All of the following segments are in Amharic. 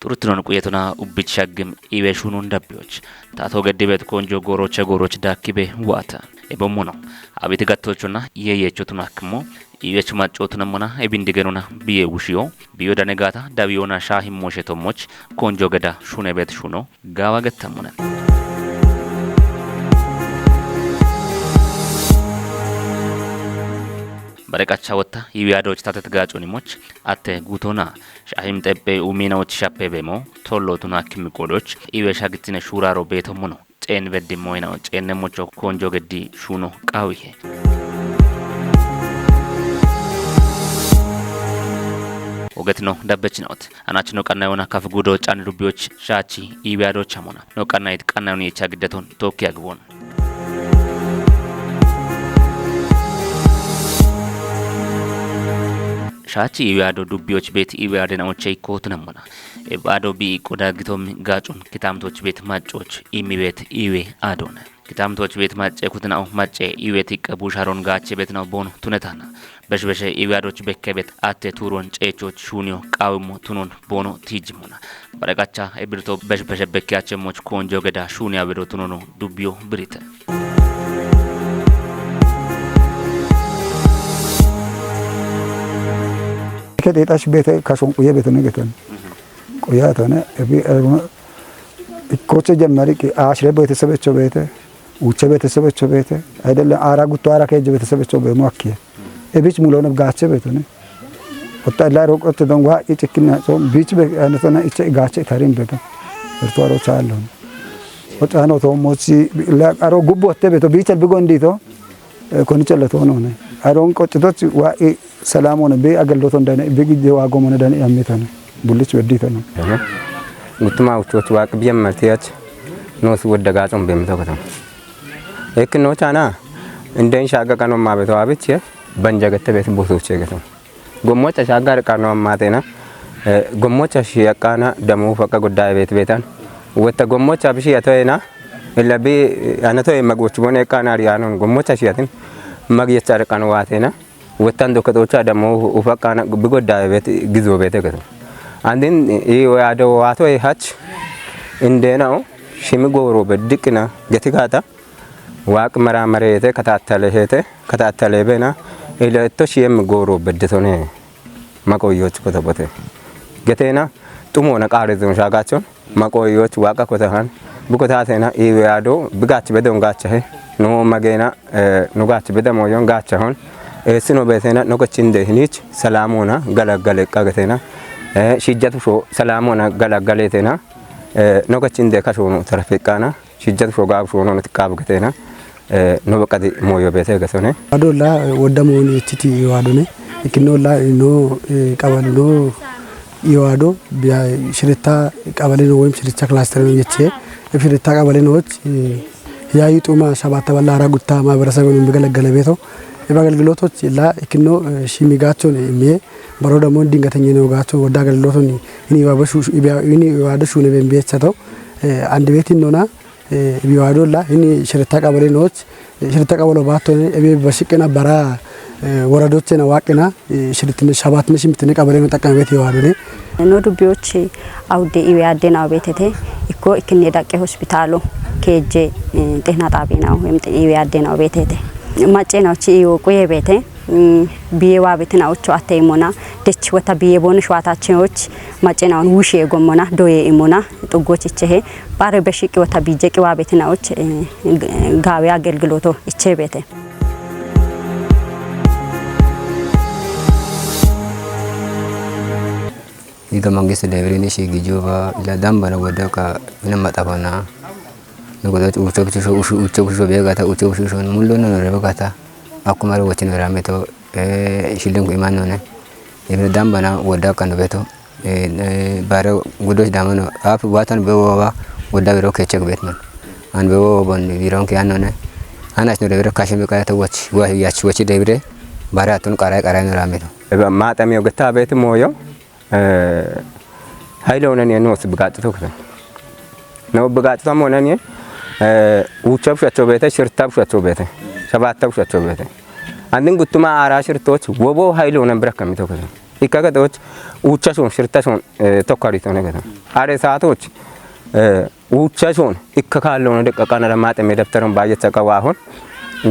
ጥሩትኖን ቁየቱና ኡብች ሻግም ኢቤ ሹኑን ደቢዎች ታቶ ገድቤት ቆንጆ ጎሮቸ ጎሮች ዳኪቤ ዋተ ኤቦሙ ነው አቤት ጋቶቹና የየቾቱን አክሞ ኢቤች ማጮቱነሙና ኤቢንዲገኑና ብዬ ውሽዮ ብዮ ደነጋታ ዳቢዮና ሻሂሞሸቶሞች ቆንጆ ገዳ ሹነ ቤት ሹኖ ጋዋ ገተሙነ በረቃቻ ወታ ይቢያዶች ታተት ጋጮኒሞች አተ ጉቶና ሻሂም ጠጴ ኡሚናዎች ሻፔ ቤሞ ቶሎቱና ኪሚቆዶች ኢቤሻ ግትነ ሹራሮ ቤቶሙ ነው ጬን በዲ ሞይናው ጬነሞቾ ኮንጆ ገዲ ሹኖ ቃዊሄ ወገት ነው ዳበች ነውት አናች ነው ቀና የሆና ካፍ ጉዶ ጫን ዱቢዎች ሻቺ ኢቢያዶች አሞና ነው ቀናይት ቀናዩን የቻ ግደቶን ቶኪ ያግቦን ሻቺ ኢቢያዶ ዱቢዎች ቤት ኢቢያደናዎች ይኮትነሙና ኤባዶ ቢ ቆዳግቶም ጋጩን ኪታምቶች ቤት ማጮች ኢሚ ቤት ኢዌ አዶነ ኪታምቶች ቤት ማጨ ኩትናው ማጨ ኢዌ ቲቀቡ ሻሮን ጋቼ ቤት ነው ቦኑ ቱነታና በሽበሸ ኢቢያዶች በከ ቤት አቴ ቱሮን ጬቾች ሹኒዮ ቃውሞ ቱኖን ቦኖ ቲጅሙና በረቃቻ ኤብርቶ በሽበሸ በኪያቸሞች ኮንጆ ገዳ ሹኒያ ብዶ ቱኖኖ ዱቢዮ ብሪተ ከጤጣሽ ቤተ ካሾን ቆየ ቤተ ነገተን ቆያተነ እኮቸ ጀመሪ አሽረ ቤተሰበቾ ቤተ ውቸ ቤተሰበቾ ቤተ አይደለም አራ ጉቶ አራ ከጀ ቤተሰበቾ በሟኪ እቢች ሙሎነ ጋቸ ቤተነ ወጣላ ሮቆት ደንዋ ይጭክና ጾም ቢች በአነተና እቸ ጋቸ ታሪም ቤተ እርቷሮ ቻለሁ ወጣኖ ቶሞሲ ላቃሮ ጉቦ ተቤቶ ቢቸ ቢጎንዲቶ ኮንቸለቶ ነው አሮን ቆጭቶች ዋ ሰላም ሆነ በ አገልግሎት እንደነ በግጄ ዋጎ ሆነ ደነ ያሜታ ነው ቡልች ወዲተ ነው ጉትማ ውቾች ዋቅ ቢየመርቲያች ኖስ ወደጋጾም በምተከተም እክ ኖ ቻና እንደን ሻጋ ቀኖ ማበቶ አብች በንጀገተ ቤት ቦቶች ገተም ጎሞጫ ሻጋ ቀኖ ማቴና ጎሞጫ ሺያቃና ደሞ ፈቀ ጉዳይ ቤት ቤታን ወተ ጎሞጫ ብሽ ያተይና ኢለቢ አነቶ መጎች ቦነ ቃና ሪያኖን ጎሞጫ ሺያትን መግየቻ ቀኖ ዋቴና ወታን ዶከቶቻ ደሞ ኡፈቃና ብጎዳ ቤት ግዞ ቤት ገተም አንድን ይወያዶ ዋቶ ይሃች እንደናው ሽምጎሮ በድቅና ገትጋታ ዋቅ መራመሬተ ከታተለ ሄተ ከታተለ በና ኢለቶ ሽየም ጎሮ በድቶነ መቆዮች ኮተቦተ ገቴና ጡሞነ ቃሪዞን ሻጋቾን መቆዮች ዋቃ ኮተሃን ብኮታቴና ይወያዶ ብጋች በደም ጋቸ ኖ መገና ኑጋች በደሞዮን ጋቸሆን ስኖ ቤቴና ኖከች እንደህኒች ሰላሞና ገለገለ ቀገቴና ሽጀቱ ሾ ሰላሞና ገለገለቴና ኖከች እንደ ካሾኖ ተረፈቃና ሽጀቱ ሾ ጋብ ሾኖ ነትቃብ ገቴና ኖ በቀዲ ሞዮ ቤቴ ገሶኔ አዶላ ወደሞን እቺቲ ይዋዶኔ እክኖላ ኖ ቀበል ኖ ይዋዶ ሽርታ ቀበሌ ነው ወይም ሽርቻ ክላስተር ነው የቼ ሽርታ ቀበሌ ነዎች ያዩ ጡማ ሰባት በላ አራጉታ ማህበረሰብ ነው የሚገለገለ ቤተው የአገልግሎቶች ላ እክኖ ሺሚጋቾን እሜ በሮ ደሞ ድንገተኛ ነው ጋቾ ወዳ አገልግሎቶን እኒ ባበሹ እኒ ዋደሹ ነው በሚበቸተው አንድ ቤት ነውና ቢዋዶላ እኒ ሽርታ ቀበሌ ነዎች ሽርታ ቀበሌ ባቶ እቤ በሽቅና በራ ወረዶችና ዋቅና ሽርትነ ሰባት ነሽ ምትነ ቀበሌ ነው ጠቀመ ቤት ይዋዶኔ ኖ ዱቢዎች አውዴ ኢቢያዴና ቤተቴ እኮ እክኔ ዳቄ ሆስፒታሉ ኬጄ ጤና ጣቢያው ወይም ኢቢያዴና ቤተቴ ማጨናዎች ይወቁ የቤተ ቢየዋ ቤትናዎች አተይሞና ደች ወታ ቢየቦን ሸዋታችኖች ማጨናውን ውሽ የጎሞና ዶዬ ኢሞና ጥጎች እቸሄ ባረ በሽቂ ወታ ቢጀቂዋ ቤትናዎች ጋቢ አገልግሎቶ እቸ ቤተ ይገ መንግስት ደብሪኒ ሺ ግጆባ ለዳምባና ወደካ ምንም ማጣፋና ንጎዶች ውቾ ብቹ ውቾ ብቹ ቤጋታ ውቾ ብቹ ሙሉ ነው ረበጋታ አኩማር ወችን ራሜቶ ሽልንኩ ኢማን ሆነ የብረ ዳምባና ወደካ ነው ቤቶ ባረ ጉዶች ዳመኖ አፍ ዋታን በወባ ወዳ ቢሮ ከቸክ ቤት ነው አን በወባ ቦን ቢሮን ከያን ሆነ አናች ነው ደብረ ካሽም ቃያ ተወች ዋ ያች ወች ደብረ ባረ አቱን ቃራይ ቃራይ ነው ራሜቶ ማጣሚው ገታ ቤት ሞዮ ኃይለውነን የኖስ ብጋጭቶ ከተ ነው ብጋጭቶ ሞነን ውቸብ ሸቶ ቤተ ሽርታብ ሸቶ ቤተ ሰባታብ ሸቶ ቤተ አንድን ጉቱማ አራ ሽርቶች ወቦ ኃይለውነን ብረከሚቶ ከተ ይከገቶች ውቻሾን ሽርታሾን ተኳሪቶ ነገታ አሬ ሰዓቶች ውቻሾን ይከካለው ነው ደቀቃና ለማጠም የደብተሩን ባየተቀዋ አሁን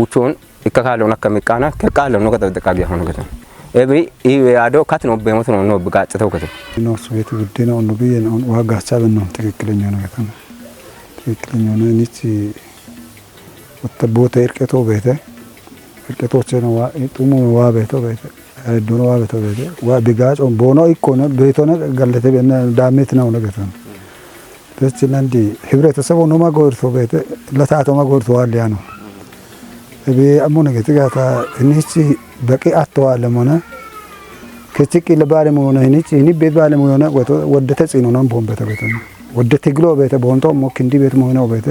ውቾን ይከካለው ነው ከሚቃና ከቃለው ነው ከተደቃ ያሆነ ገታ ኤብሪ ኢያዶ ካት ነው በሞት ነው ነው ብጋጭተው ከተ ነው ቤት ጉዴ ነው ነው ብዬ ነው ዋጋ ሀሳብ ነው ትክክለኛ ነው ገታ ትክክለኛ ነው ንቺ ወተቦተ እርቀቶ ቤተ እርቀቶች ነው ጡሙ ዋ ቤቶ ቤተ ዶኖ ዋ ቤቶ ቤተ ዋ ቢጋጭ ቦኖ ይኮነ ቤቶነ ገለተ በነ ዳሜት ነው ነገታ በስለንዲ ህብረተሰቡ ነው ማጎርቶ ቤተ ለታቶ ማጎርቶ አለ ያ ነው እቤ አሙነ ገትጋታ እንቺ በቂ አተዋለ ሆነ ከቲቂ ለባለ ሆነ እንቺ እኒ ቤት ባለ ሆነ ወደ ተጽኖ ነው ቦን ቤተ ቤተ ወደ ትግሎ ቤተ ቦንቶ ሞክ እንዲ ቤት ሆነ ቤተ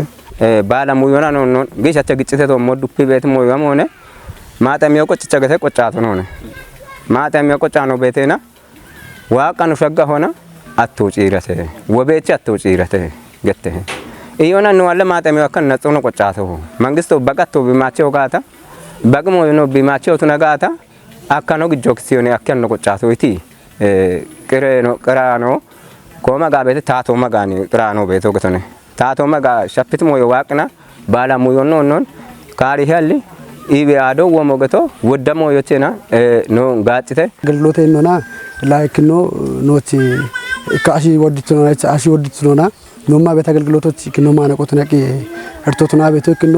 ባለሙዮና ነው ነው ግሻቸ ግጭተ ቶ ሞዱፒ ቤት ሞያም ሆነ ማጠሚያው ቆጭ ቸገተ ቆጫቶ ነው ነው ማጠሚያው ቆጫ ነው ቤቴና ዋቃኑ ሸጋ ሆነ አትውጪ ይረተ ወቤች አትውጪ ይረተ ገተ እዮና ነው አለ ማጠሚያው ከነ ነጽኖ ቆጫቶ መንግስቱ በቀቶ ቢማቸው ጋታ በቅሞ ነው ቢማቸው ተነጋታ አካኖ ግጆክሲዮን አካኖ ቆጫቶ እቲ ቅሬ ነው ቅራኖ ኮማ ጋ ቤተ ታቶ ማጋኒ ቅራኖ ቤቶ ገተነ ታቶ ማጋ ሸፍት ሞዮ ዋቅና ባላሙዮ ነው ነው ካሪ ያሊ ኢቢያዶ ወሞገቶ ወደሞ yochena no ጋጭተ አገልግሎት ነውና ላይክ ኖ ኖቲ ካሺ ወድትኖና አሺ ወድትኖና ኖማ ቤት አገልግሎቶች ክኖ ማነቆት ነቂ እርቶትና ቤቶ ክኖ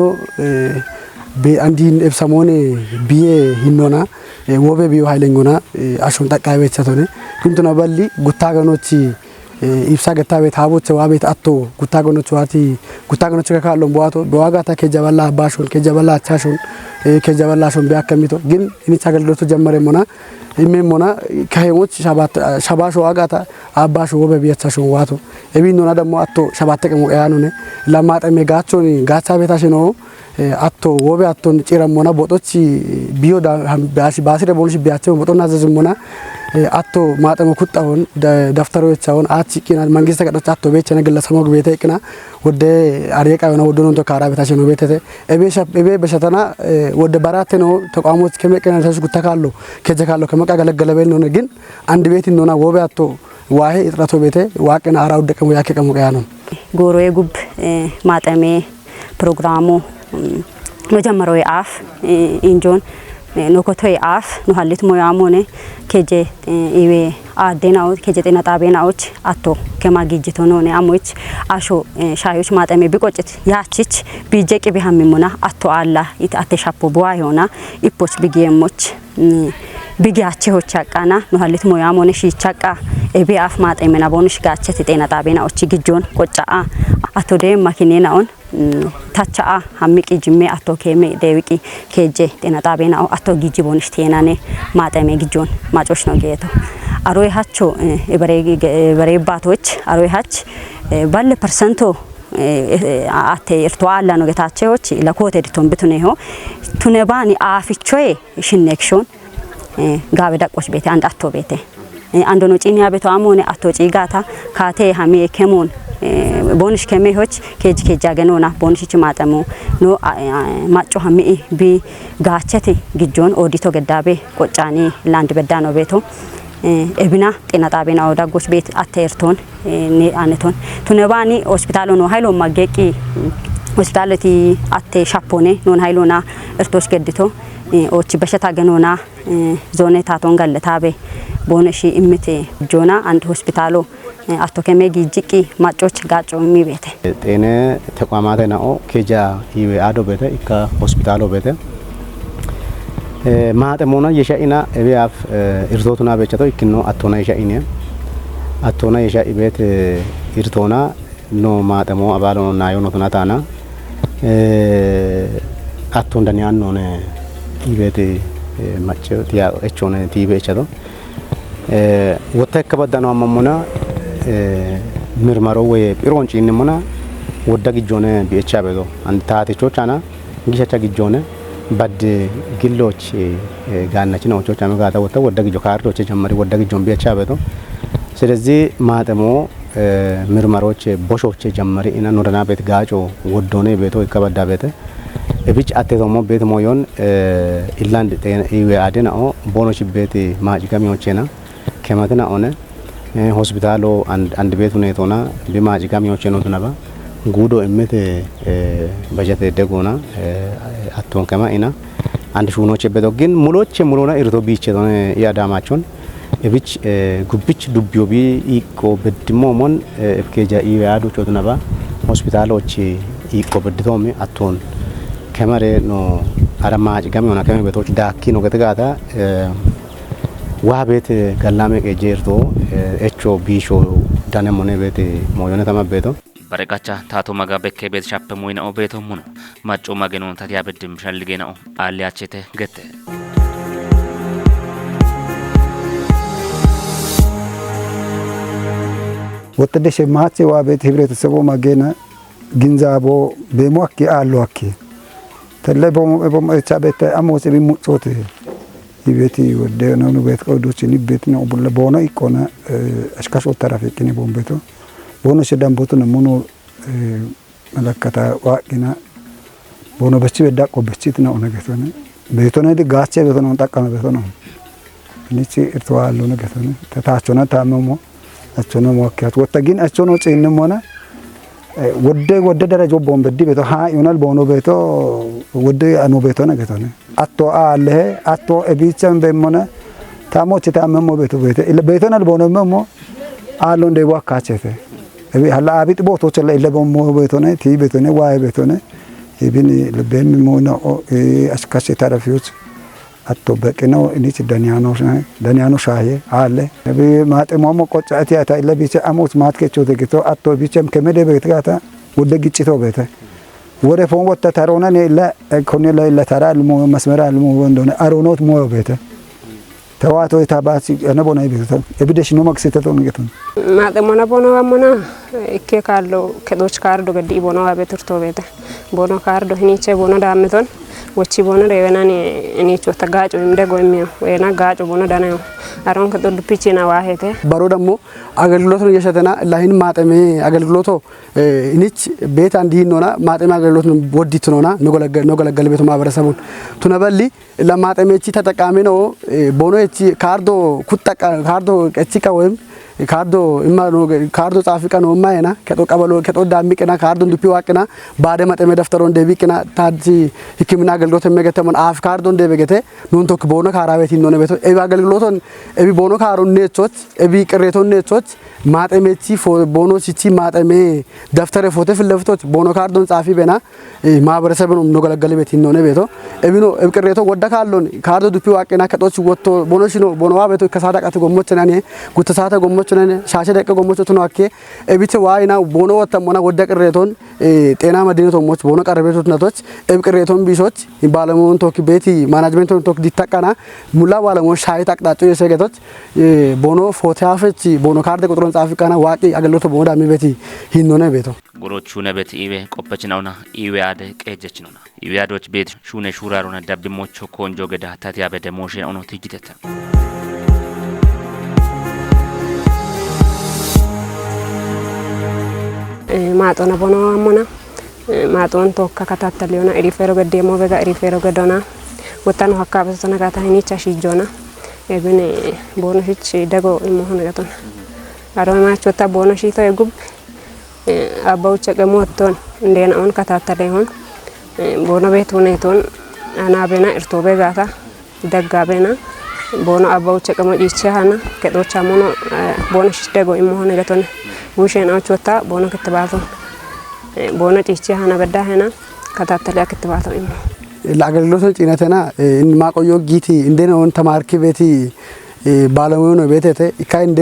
በአንዲን ኤብሳሞኔ ቢዬ ሂኖና ወቤ ቢዮ ኃይለኞና አሹን ጠቃይ ቤት ሰቶነ ኩንቱና ባሊ ጉታገኖች ኢብሳ ገታ ቤት ሀቦች ዋቤት አቶ ጉታገኖች ዋቲ ጉታገኖች ከካሎም በዋቶ በዋጋታ ከጀበላ አባሾን ከጀበላ አቻሾን ከጀበላ ሾን ቢያከሚቶ ግን እኒች አገልግሎቱ ጀመረ ሞና ኢሜሞና ከሄሞች ሻባሾ ዋጋታ አባሾ ወበ ቢያቻሾን ዋቶ ኤቢኖና ደግሞ አቶ ሸባት ተቀሙ ያኑነ ለማጠሜ ጋቾኒ ጋቻ ቤታሽ ነው አቶ ወበ አቶን ጭረሞና ቦጦች ቢዮ ባሲ ባሲ ደቦንሽ ቢያቸው ቦጦና ዘዝሞና አቶ ማጠመ ኩጣውን ደፍተሮች አሁን አቺ ቂና መንግስት ተቀዶች አቶ ቤቸ ነገለ ሰሞግ ቤተ ይቅና ወደ አሪቃ የሆነ ወደ ነው ተካራ ቤታሽ ነው ቤተተ ኤቤ በሸተና ወደ ባራቴ ነው ተቋሞች ከመቀና ተሽጉ ተካሎ ከጀካሎ ከመቃገለገለ በል ነው ግን አንድ ቤት ነውና ወበ አቶ ዋሄ እጥራቶ ቤተ ዋቅና አራው ደቀሙ ያከቀሙ ቀያ ነው ጎሮ የጉብ ማጠሜ ፕሮግራሙ መጀመሪያው አፍ ኢንጆን ኖኮቶ አፍ ኖሃሊት ሞያሞኔ ኬጄ ኢዌ አዴናው ኬጄ ጤና ጣቤናዎች አቶ ከማግጅቶ ነው አሞች አሾ ሻዮች ማጠሜ ቢቆጭት ያቺች ቢጀቂ ቢሃሚሙና አቶ አላ አቴ ሻፖ ቡዋ ይሆና ኢፖች ቢጌሞች ቢጊያቸሆች አቃና ኖሃሊት ሞያሞኔ ሺቻቃ ኤቢ አፍ ማጠሜና ቦንሽ ጋቸት ጤና ጣቤናዎች ግጆን ቆጫአ አቶ ደም ማኪኔናውን ታቻአ ሀሚቂ ጅሜ አቶ ኬሜ ደዊቂ ኬጄ ጤና ጣቤናው አቶ ጊጂ ቦንሽ ቴናኔ ማጠሜ ግጆን ማጮች ነው ጌቶ አሮይ ሃቾ በሬ ባቶች አሮይ ሃች ባለ ፐርሰንቶ አቴ እርቷላ ነው ጌታቸዎች ለኮቴ ዲቶን ብቱኔ ሆ ቱኔባኒ አፍቾይ ሽኔክሾን ጋበ ዳቆች ቤቴ አንድ አቶ ቤቴ አንዶ ነው ጪኒያ ቤቶ አሞኔ አቶ ጪጋታ ካቴ ሀሜ ከሞን ቦንሽ ከሜሆች ኬጅ ኬጃ ገኖና ቦንሽ ቺማጠሙ ኖ ማጮ ሀሚ ቢ ጋቸቲ ግጆን ኦዲቶ ገዳቤ ቆጫኒ ላንድ በዳ ነው ቤቶ ኤብና ጤና ጣቤና ወዳጎች ቤት አተርቶን አነቶን ቱነባኒ ሆስፒታል ነው ሃይሎ ማገቂ ሆስፒታልቲ አቴ ሻፖኔ ኖን ሃይሎና እርቶች ገድቶ ኦቺ በሸታ ገኖና ዞኔ ታቶን ገለታቤ ቦነሺ እምቴ ጆና አንድ ሆስፒታሎ አቶ ከሜጊ ጂቂ ማጮች ጋጮ የሚቤተ ጤነ ተቋማተ ናኦ ኬጃ ይዌ አዶ ቤተ ኢካ ሆስፒታሎ ቤተ ማጠሞና የሻኢና ኤቢያፍ እርቶቱና ቤቸቶ ኢክኖ አቶና የሻኢነ አቶና የሻኢ ቤት እርቶና ኖ ማጠሞ አባሎ ናዮ ኖትና ታና አቶ እንደኒያን ኖነ ይቤት ማጮ ቲያ ኤቾነ ቲቤ ቸቶ ወተከበዳनो አመሞና ምርመሮ ወይ ጲሮንጪ እንሞና ወዳ ግጆነ ቢኤቻ በዶ አንድ ታቴቾች አና ግሻቻ ግጆነ በድ ግሎች ጋናች ነው ቾች አመጋታ ወታ ወዳ ግጆ ካርዶች ጀመሪ ወዳ ግጆን ቢኤቻ በዶ ስለዚህ ማጠሞ ምርመሮች ቦሾች ጀመሪ እና ኖረና ቤት ጋጮ ወዶኔ ቤቶ ይከበዳ ቤተ እብጭ አቴቶሞ ቤት ሞዮን ኢላንድ ይዌ አደናኦ ቦኖች ቤት ማጭጋሚዎቼና ከመትና ሆነ ሆስፒታሎ አንድ ቤት ሁኔታና ቢማጭጋሚዎች ነው ተነባ ጉዶ እምት በጀት ደጎና አቶን ከማኢና አንድ ሹኖች በዶ ግን ሙሎች ሙሎና ኢርቶ ቢቼ ቶነ ያዳማቾን እብች ጉብች ዱብዮ ቢ ኢቆ በድሞሞን እፍኬጃ ኢያዱ ቾትነባ ሆስፒታሎች ኢቆ በድቶም አቶን ከመሬ ኖ አረማጭ ገሚዮና ከመ ቤቶች ዳኪ ነው ገተጋታ ዋቤት ገላሜ ቀጀርቶ ኤቾ ቢሾ ዳነሞኔ ቤት ሞዮነ ተማቤቶ በረቃቻ ታቶ ማጋ በከ ቤት ሻፕ ሞይናኦ ቤቶ ሙኖ ማጮ ማገኖን ታቲያ በድም ሸልገናኦ አልያቸተ ገተ ወተደሽ ማቼ ዋቤት ህብረተሰቡ ማገና ግንዛቦ በሞኪ አሏኪ ተለቦ ቦም እቻቤት አሞስ ቢሙጾት ይቤቲ ወደ ነው ቤት ቆዶች ንቤት ነው ቡለ ቦኖ ይቆና አሽካሾ ተራፊቅኒ ቦምቤቶ ቦኖ ሸዳምቦቱ ነሙኖ መለከታ ዋቂና ቦኖ በቺ በዳቆ በቺት ነው ነገተነ ቤቶነ ድጋቼ ቤቶነ ተጣቀመ ቤቶነ ንቺ እርተዋሉ ነገተነ ተታቾና ታመሞ አቾነ ሞኪያት ወተጊን አቾኖ ጭንም ሆነ ወደ ወደ ደረጃው ቦምበዲ ቤቶ ሃ ይሆናል ቦኖ ቤቶ ወደ አኖ ቤቶ ነገተነ አቶ አለ አቶ እቢቸም በመነ ታሞች ታመሞ ቤቶ ቤቶ ቤቶናል ቦኖ መሞ አሎ እንደ ዋካቸተ እቢ ሀላ አቢጥ ቦቶች ለለቦሞ ቤቶነ ቲ ቤቶነ ዋይ ቤቶነ ኢብን ለበም ሞና አስካሴ ታራፊዎች አቶ በቀነው እኒች ዳንያኖ ሻዬ አለ እቢ ማጠሞሞ ቆጫቲ አታ ለቢቸ አሞት ማትከቾ ተገቶ አቶ ቢቸም ከመደ ቤትጋታ ወደ ግጭቶ ቤተ ወደ ፎን ወጣ ታሮና ለለ ኮኔ ለለ ታራል ሞ መስመራ ልሞ ወንዶነ አሮኖት ሞ ቤተ ተዋቶ ታባሲ ነቦና ይቤተ እብደሽ ነው መክሰተቶ ንገቱ ማጠሞና ቦኖ አሞና እኬ ካለው ከዶች ካርዶ ገዲ ቦኖ አቤትርቶ ቤተ ቦኖ ካርዶ ህኒቼ ቦኖ ዳምቶን ወቺ ቦኖ ረበናኒ እኒቾ ተጋጮ እንደጎ የሚው ወይና ጋጮ ቦኖ ዳናው አሮን ከዶ ዱፒቼና ዋሄተ ባሮ ደግሞ አገልግሎት ነው የሸተና ላይን ማጠሜ አገልግሎቶ እኒች ቤት አንዲ ነውና ማጠሜ አገልግሎት ነው ወዲት ነውና ንጎለገለ ቤቱ ማህበረሰቡን ቱነበሊ ለማጠሜቺ ተጠቃሚ ነው ቦኖ እቺ ካርዶ ኩጣቃ ካርዶ እቺካ ወይም ካርዶ ኢማ ነው ካርዶ ጻፊቃ ነው ማየና ከጦ ቀበሎ ከጦ ዳሚቅና ካርዶ እንዱፒ ዋቅና ባደ ማጠሜ ደፍተሮ እንደቢቅና ታጂ ህክምና አገልግሎት የሚገተመን አፍ ካርዶ እንደበገተ ኑን ቶክ ቦኖ ካራቤት እንደሆነ ቤቶ ኤቢ አገልግሎቶን ኤቢ ቦኖ ካሮ ነቾች ኤቢ ቅሬቶ ነቾች ማጠሜቺ ቦኖ ሲቺ ማጠሜ ደፍተረ ፎተ ፍለፍቶች ቦኖ ካርዶን ጻፊ በና ማህበረሰብ ነው ንገለገለ ቤት እንደሆነ ቤቶ ኤቢ ነው ኤቢ ቅሬቶ ወዳ ካሎን ካርዶ ዱፒ ዋቅና ከጦች ወጥቶ ቦኖ ሲኖ ቦኖዋ ቤቶ ከሳዳቃት ጎሞች ነኔ ጉተሳተ ጎሞች ነኔ ሻሸ ደቀ ጎሞች ተናከ ኤቢት ዋይና ቦኖ ወተሞና ወዳ ቅሬቶን ጤና መድኔቶ ሞች ቦኖ ቀረቤቶት ነቶች ኤቢ ቅሬቶን ቢሶች ባለሙን ቶክ ቤቲ ማናጅመንቱን ቶክ ዲታቃና ሙላ ባለሙን ሻይ ታቅጣጮ የሰገቶች ቦኖ ፎታፈች ቦኖ ካርደ ቁጥሮን ጻፊቃና ዋቂ አገልግሎት ቦኖ ዳሚ ቤቲ ሂኖነ ቤቶ ጎሮቹ ነበት ኢቤ ቆበችናውና ኢቤ አደ ቀጀችነውና ኢቤ አዶች ቤት ሹነ ሹራሩና ዳብሞቾ ኮንጆ ገዳ ታቲያ በደሞሽን ኦኖ ትጅተተ ማጦና ቦኖ አሞና ማጦን ቶካ ከታተሊዮና ኢሪፌሮ ገደሞ በጋ ኢሪፌሮ ገዶና ወጣኑ ሀካበ ተነጋታ ሂኒቻ ሺጆና ኤብን ቦኖ ሂች ደጎ ኢሞሆነ ገቶና አሮማች ወጣ ቦኖ ሺቶ የጉብ አባው ቸቀሞቶን እንደናውን ከታተለ ይሆን ቦኖ ቤት ሁኔቶን አናቤና እርቶቤ ጋታ ደጋቤና ቦኖ አባው ቸቀሞ ይቻና ከዶቻ ሞኖ ቦኖ ሺ ደጎ ኢሞሆነ ገቶና ውሸናዎች ወጣ ቦኖ ከተባቶ ቦኖ ጪቻና በዳህና ከታተለ ከተባቶ ኢሞ ለአገልግሎት ጭነተና ማቆዮ ጊቲ እንደነውን ተማርኪ ቤቲ ባለሙያ ነው ቤተተ ኢካንደ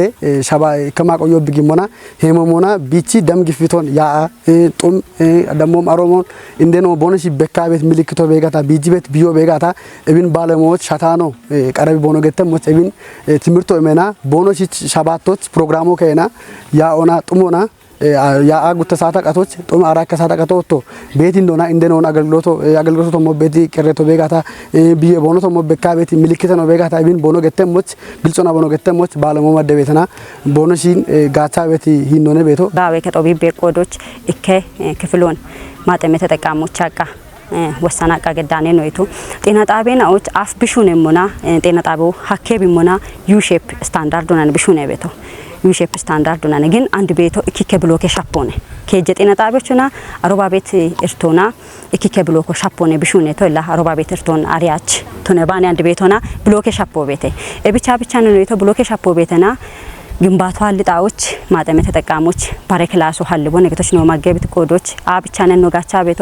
ሻባ ከማቆዮ ቢግሞና ሄሞሞና ቢቺ ደም ግፊቶን ያ ጡም ደሞም አሮሞን እንደነው ቦኖሽ በካ ቤት ምልክቶ ቤጋታ ቢጂ ቤት ቢዮ ቤጋታ እብን ባለሙያዎች ሻታኖ ቀረቢ ቦኖ ገተሞች እብን ትምርቶ መና ቦኖሽ ሻባቶች ፕሮግራሙ ከና ያኦና ጡሞና ያ አጉ ተሳታቀቶች ጡም አራከ ሳታቀቶቶ ቤት እንደሆና እንደነውና አገልግሎቶ አገልግሎቶ ሞቤቲ ቀረቶ ቤጋታ ቢየ ቦኖቶ ሞበካ ቤት ምልክተ ነው ቤጋታ ቢን ቦኖ ገተሞች ግልጾና ቦኖ ገተሞች ባለሞ መደቤተና ቦኖሽን ጋቻ ቤት ሂኖነ ቤቶ ባዌ ከጦቢ ቤቆዶች እከ ክፍሎን ማጠመ ተጠቃሞች አቃ ወሰናቃ ገዳኔ ነው ይቱ ጤና ጣቢያዎች አፍ ብሹነ ሞና ጤና ጣቢያው ሀኬ ቢሞና ዩ ሼፕ ስታንዳርድ ሆነን ብሹነ ቤቶ ዩ ሼፕ ስታንዳርድ ሆነን ግን አንድ ቤቶ እኪከ ብሎኬ ሻፖነ ከጀ ጤና ጣቢያዎችና አሮባ ቤት እርቶና እኪከ ብሎኮ ሻፖነ ብሹነ ቶላ አሮባ ቤት እርቶን አሪያች ቶነባኔ አንድ ቤቶና ብሎኬ ሻፖ ቤቴ ኤብቻ ብቻ ነው ይቶ ብሎኬ ሻፖ ቤተና ግንባቷ ልጣዎች ማጠመ ተጠቃሞች ባረክላሱ ሀልቦ ነገቶች ነው ማገቢት ኮዶች አብቻነ ነው ጋቻ ቤቶ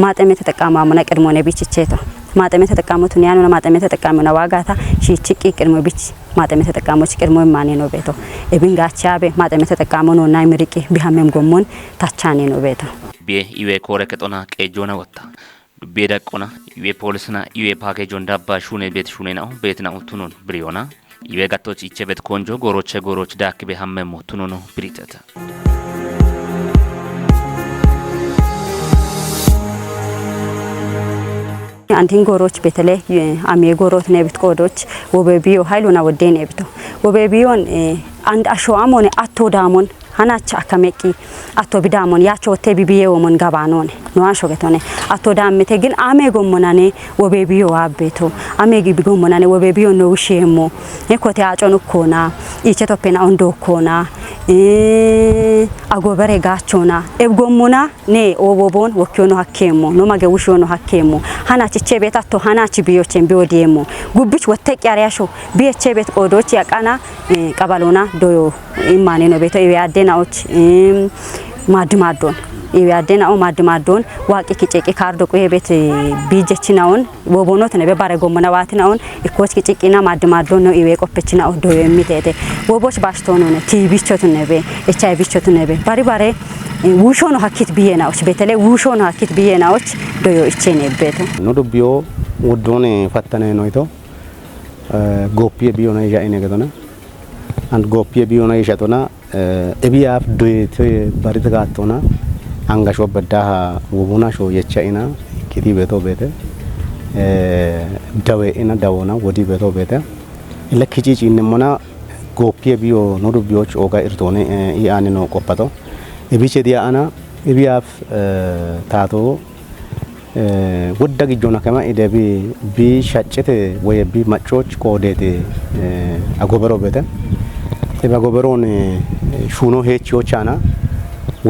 ማጠመ ተጠቃማሙና ቀድሞ ነው ቢችቼቶ ማጠመ ተጠቃሞቱ ነው ያኑ ማጠመ ተጠቃሙ ነው ዋጋታ ሺችቂ ቀድሞ ቢች ማጠመ ተጠቃሞች ቀድሞ ማኔ ነው ቤቶ ኤብን ጋቻ ቤ ማጠመ ተጠቃሞ ነው ናይ ምርቂ ቢሃመም ጎሞን ታቻኔ ነው ቤቶ ቢ ኢዌ ኮረከጦና ቀጆና ወጣ ዱቤ ደቆና ኢዌ ፖሊስና ኢዌ ፓኬጆን ዳባ ሹኔ ቤት ሹኔ ነው ቤት ነው ቱኑን ብሪዮና ይበጋቶች ይቸበት ኮንጆ ጎሮቸ ጎሮች ዳክቤ ሀመሞ ቱኑኑ ብሪተተ አንቲን ጎሮች በተለይ አሜ ጎሮት ነብት ቆዶች ወበቢዮ ኃይሉና ወዴ ነብቶ ወበቢዮን አንድ አሾአሞን አቶ ዳሞን ሀናቻ አከመቂ አቶ ቢዳሞን ያቾ ወቴ ቢቢዬ ወሞን ጋባኖን ነዋሾ ገቶኔ አቶ ዳምቴ ግን አሜ ጎሞናኔ ወበቢዮ አቤቶ አሜ ግቢ ጎሞናኔ ወበቢዮ ነው ሼሞ የኮቴ አጮን ኮና ይቸቶፔና ኦንዶ ኮና አጎበሬ ጋቾና ኤብ ጎሞና ኔ ኦቦቦን ወኪዮኖ ሀኬሞ ኖ ማገ ውሾኖ ሀኬሞ ሀናች ቼ ቤት አቶ ሀናች ቢዮቼን ቢወዲየሞ ጉብች ወተቅ ያሪያሾ ቢየቼ ቤት ቆዶች ያቃና ቀባሎና ዶዮ ኢማኔ ነው ቤቶ ያደናዎች ማድማዶን ያደናው ማድማዶን ዋቂ ኪጨቂ ካርዶ ቆየ ቤት ቢጀችናውን ወቦኖት ነው በባረ ጎመና ዋትናውን ኢኮች ኪጨቂና ማድማዶን ነው ይዌ ቆፈችናው ዶዮ የሚተተ ወቦች ባሽቶ ነው ቲቪቾት ነው በ ኤች አይ ቪቾት ነው በ ባሪ ባሬ ውሾ ነው ሀኪት ቢየናዎች በተለይ ውሾ ነው ሀኪት ቢየናዎች ዶዮ እቼ ነው ቤቱ ኖዶቢዮ ወዶኔ ፈተነ ነው ይቶ ጎፒ ቢዮና ይጃኢነ ገዶና አንድ ጎፒ ቢዮና ይሻቶና ኤቢያፍ ዶይት ባሪት ጋቶና አንጋሾ በዳ ወቡና ሾ የቻኢና ኪቲ ቤቶ ቤተ ደዌ ኢና ዳዎና ወዲ ቤቶ ቤተ ለክጪጭ ኢነሞና ጎፒ ቢዮ ኖዶቢዮች ኦጋ ኢርቶኔ ኢአኒ ነው ቆፓቶ ኤቢቼ ዲያአና ኤቢያፍ ታቶ ወዳ ግጆና ከማ ኢደቢ ቢ ሻጭቴ ወይ ቢ ማጮች ቆዴቴ አጎበሮ ቤተ ኤባጎበሮን ሹኖ ሄቺዮቻና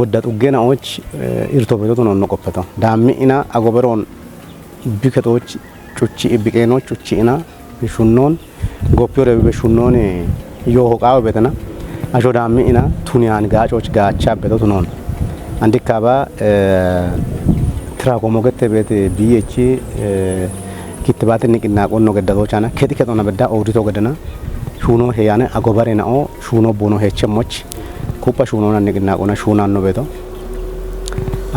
ወዳ ጡጌናዎች ኢርቶ ቤቶ ነው ነቆፈቶ ዳሚኢና አጎበሮን ቢከቶች ጩቺ ቢቄኖች ጩቺኢና ሹኖን ጎፒዮ ረቢ ሹኖን ዮሆቃው ቤተና አሾ ዳሚኢና ቱኒያን ጋጮች ጋቻ ቤቶ ነው አንዲካባ ትራኮሞ ገተ ቤት ቢኤች ክትባት ንቅና ቆኖ ገዳቶቻና ከቲ ከጦና በዳ ኦዲቶ ገደና ሹኖ ሄያነ አጎበሬናኦ ሹኖ ቦኖ ሄቸሞች ኩፓ ሹኖና ንቅና ቆና ሹናን ነው ቤቶ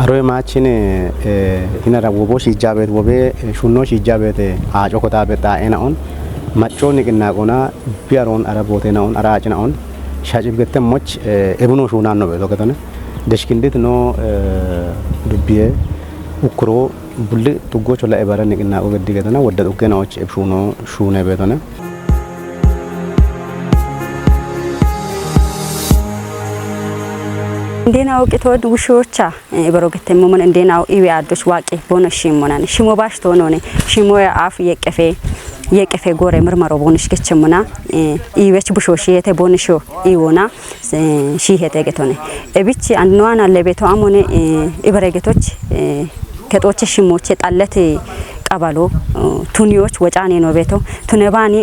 አሮይ ማችን ሂነራ ወቦ ሲጃ ቤት ወቤ ሹኖ ሲጃ ቤት አጮ ኮታ ቤት ጣኤናኦን ማጮ ንቅና ቆና ቢያሮን አረ ቦቴናኦን አራ አጭናኦን ሻጭብ ገተሞች ኤብኖ ሹናን ነው ቤቶ ገተነ ደሽክንዲት ኖ ዱቢዬ उक्रो बुल्ली तुग्गो चोला एबारा निकिना ओ गद्दी गतना वड्डा तुग्गे नाओच एब शुनो शुने बेतने እንዴናው ቅቶድ ውሾቻ በሮገተ ሞመን እንዴናው ኢዊያዶች ዋቂ ቦነሽ ሞናን ሽሞ ባሽ ተሆነነ ሽሞ አፍ የቀፌ የቀፌ ጎሬ ምርመሮ ቦንሽ ገቸሙና ኢዌች ቡሾሽ የተ ቦንሾ ኢዎና ሺሄተ ገቶነ ኤቢች አንኗና ለቤቶ አሞኔ ኢበረገቶች ከጦች ሽሞች ጣለት ቀበሎ ቱኒዎች ወጫኔ ነው ቤቶ ቱነባኒ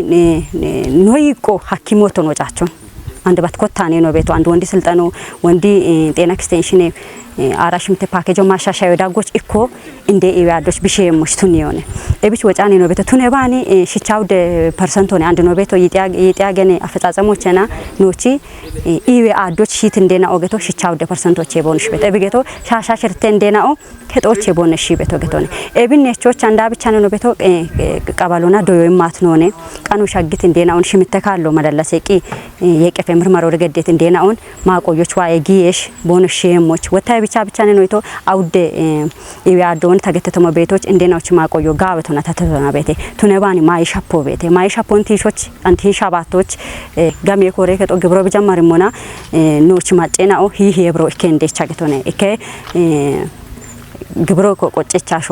ኖይቆ ሐኪሞቶን ወጫቸው አንድ ባትኮታኔ ነው ቤቶ አንድ ወንዲ ስልጠኖ ወንዲ ጤና ኤክስቴንሽን አራሽምተ ፓኬጆ ማሻሻዮ ዳጎች እኮ እንደ ኢዋዶች ቢሸሞች ቱን የሆነ ኤቢች ወጫኔ ነው ቤቶ ቱነባኒ ሽቻው ደ ፐርሰንት ሆነ አንድ ነው ቤቶ ይጥያገነ አፈጻጸሞችና ኖቺ ኢዌ አዶች ሺት እንደና ኦገቶ ሽቻው ደ ፐርሰንቶች የቦንሽ ቤቶ ኤቢጌቶ ሻሻ ሽርተ እንደና ኦ ከጦች የቦንሽ ቤቶ ገቶነ ኤቢኔቾች አንዳ ብቻ ነው ቤቶ ቀባሎና ዶዮ ማት ነው ነ ቀኑ ሻግት እንደናውን ሽምተካሎ መደለሰቂ የቀፈ ምርመሮ ረገደት እንደናውን ማቆዮች ዋይ ጊየሽ ቦንሽ የሞች ወታይ ብቻ ብቻ ነው ይቶ አውደ ኢዋዶን ተገተተሞ ቤቶች እንደናዎች ማቆዮ ጋበቶና ተተቶና ቤቴ ቱነባኒ ማይሻፖ ቤቴ ማይሻፖን ቲሾች አንቲሻባቶች ጋሜ ኮሬ ከጦ ግብሮ ቢጀመርሞና ኖች ማጨናኦ ሂ ሄብሮ እከ እንደቻ ገቶነ እከ ግብሮ ቆቆጨቻሾ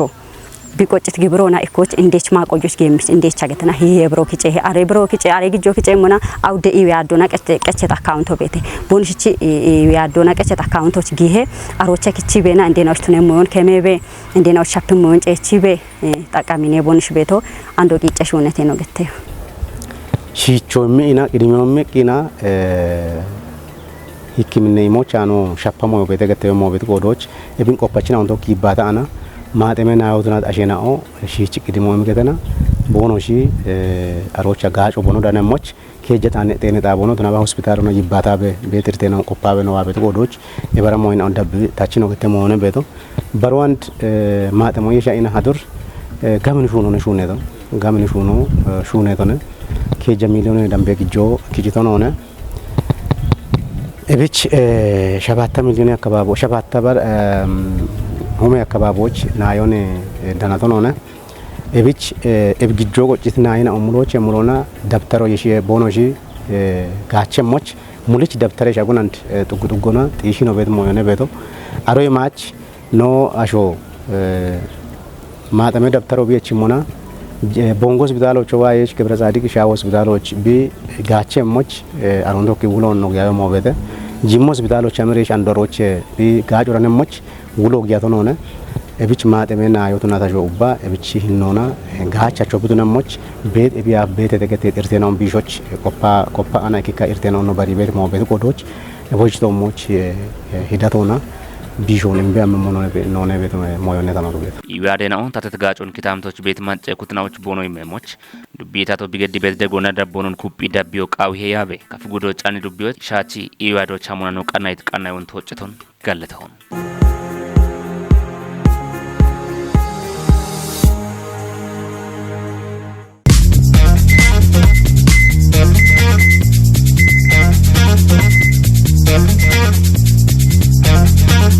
ቢቆጭት ግብሮና እኮች እንዴች ማቆዮች ገምች እንዴች አገተና ይሄ ብሮ ኪጬ አሬ ብሮ ኪጬ አሬ ግጆ ኪጬ ሙና አውደ ኢያዶና ቀጨት አካውንቶ ቤቴ ቦንሽቺ ኢያዶና ቀጨት አካውንቶች ጊሄ አሮቸ ኪቺ ቤና እንዴናዎች ቱነ ሞን ከሜቤ እንዴናዎች ሻፕ ሞን ጨቺ ቤ ጠቃሚኔ ቦንሽ ቤቶ አንዶ ቂጨሽ እውነቴ ነው ገተዩ ሺቾሚ ኢና ቅድሚዮሚ ቂና ህክምና ሞች አኖ ሻፓሞ ቤተ ገተዮ ሞ ቤት ቆዶች እብን ቆፓችን አሁን ቶኪ ይባታ አና ማጠመና ያውቱና አሸናኦ ሺች ቅድሞ የሚገተና ቦኖ ሺ አሮቻ ጋጮ ቦኖ ዳነሞች ኬጀታነ ጤነ ጣቦኖ ተናባ ሆስፒታል ነው ይባታ ቤትርቴ ነው ቆፓበ ነው አቤት ቆዶች የበረሞ ነው ደብ ታች ነው ከተሞ ሆነ ቤቶ በርዋንድ ማጠሞ የሻኢና ሀዱር ጋምን ሹኖ ነው ሹኔ ነው ጋምን ሹኖ ሹኔ ነው ኬጀ ሚሊዮን ደምቤ ግጆ ኪጂቶ ነው ሆነ እብች 7 ሚሊዮን አካባቢ 7 በር ሆሜ አካባቢዎች ናዮን ደናቶን ሆነ እብች እብግጆ ቆጭት ናይና ኦሙሎች የሙሎና ደብተሮ የሺ ቦኖሺ ጋቸሞች ሙልች ደብተረ ሻጉን አንድ ጥጉ ጥጉና ጢሺ ነው ቤት ሞዮነ ቤቶ አሮይ ማች ኖ አሾ ማጠመ ደብተሮ ቢች ሙና ቦንጎ ሆስፒታሎች ዋየች ገብረ ጻዲቅ ሻ ሆስፒታሎች ቢ ጋቸሞች አሮንዶ ኪውሎ ነው ያዮ ሞቤተ ጂሞ ሆስፒታሎች አመሬሽ አንዶሮች ቢ ጋጮረነሞች ውሎ ግያቶ ሆነ እብች ማጠመና አዮቱና ታሾ ኡባ እብች ሂኖና ጋቻቸው ቡድነሞች ቤት እቢያ ቤት ተገተ ኢርቴናውን ቢሾች ቆፓ ቆፓ አና ኪካ ኢርቴናውን ነው በሪ ቤት ሞቤት ቆዶች እቦች ሂዳቶና ቢሾን እምቢያም ኖነ ቤት ሞዮነ ተናሩ ቤት ኢዋዴናውን ታተት ጋጮን ኪታምቶች ቤት ማጨ ኩትናዎች ቦኖ ይመሞች ዱቢታቶ ቢገዲ ቤት ደጎና ደቦኖን ኩጲ ዳቢዮ ቃው ያቤ ከፍጉዶ ጫኒ ዱቢዎች ሻቺ ኢዋዶ ቻሙና ነው ቀናይት ቀናዩን ተወጭቶን ጋለተውን።